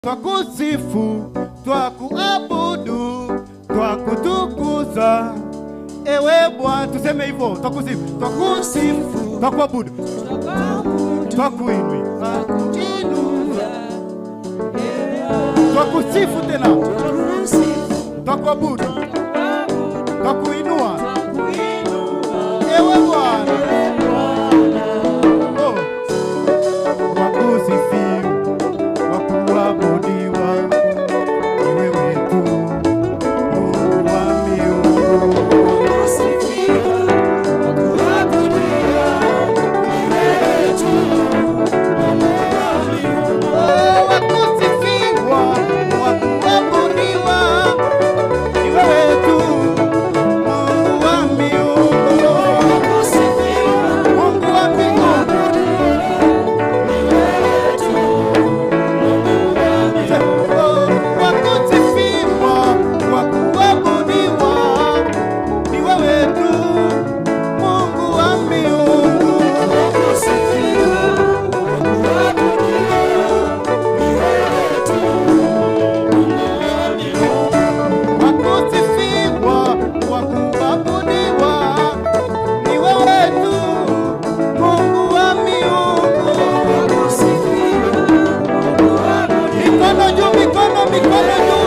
Twakusifu, twakuabudu, twakutukuza ewe Bwana. Tuseme hivyo, twakusifu, twakusifu, twakuabudu, twakuinua, twakusifu tena, twakuabudu, twakuinua ewe Bwana. Oh. Wakusifiwa, wakuabudiwa, ni wewe tu, Mungu wa miungu. Oh, wakusifiwa, wakuabudiwa, ni wewe tu, Mungu wa miungu. Mungu wa mbinguni. Oh, wakusifiwa, wakuabudiwa, ni wewe tu, Mungu wa miungu. Wakusifiwa, wakuabudiwa, ni wewe tu, Mungu wa miungu. Mikono juu, mikono, mikono.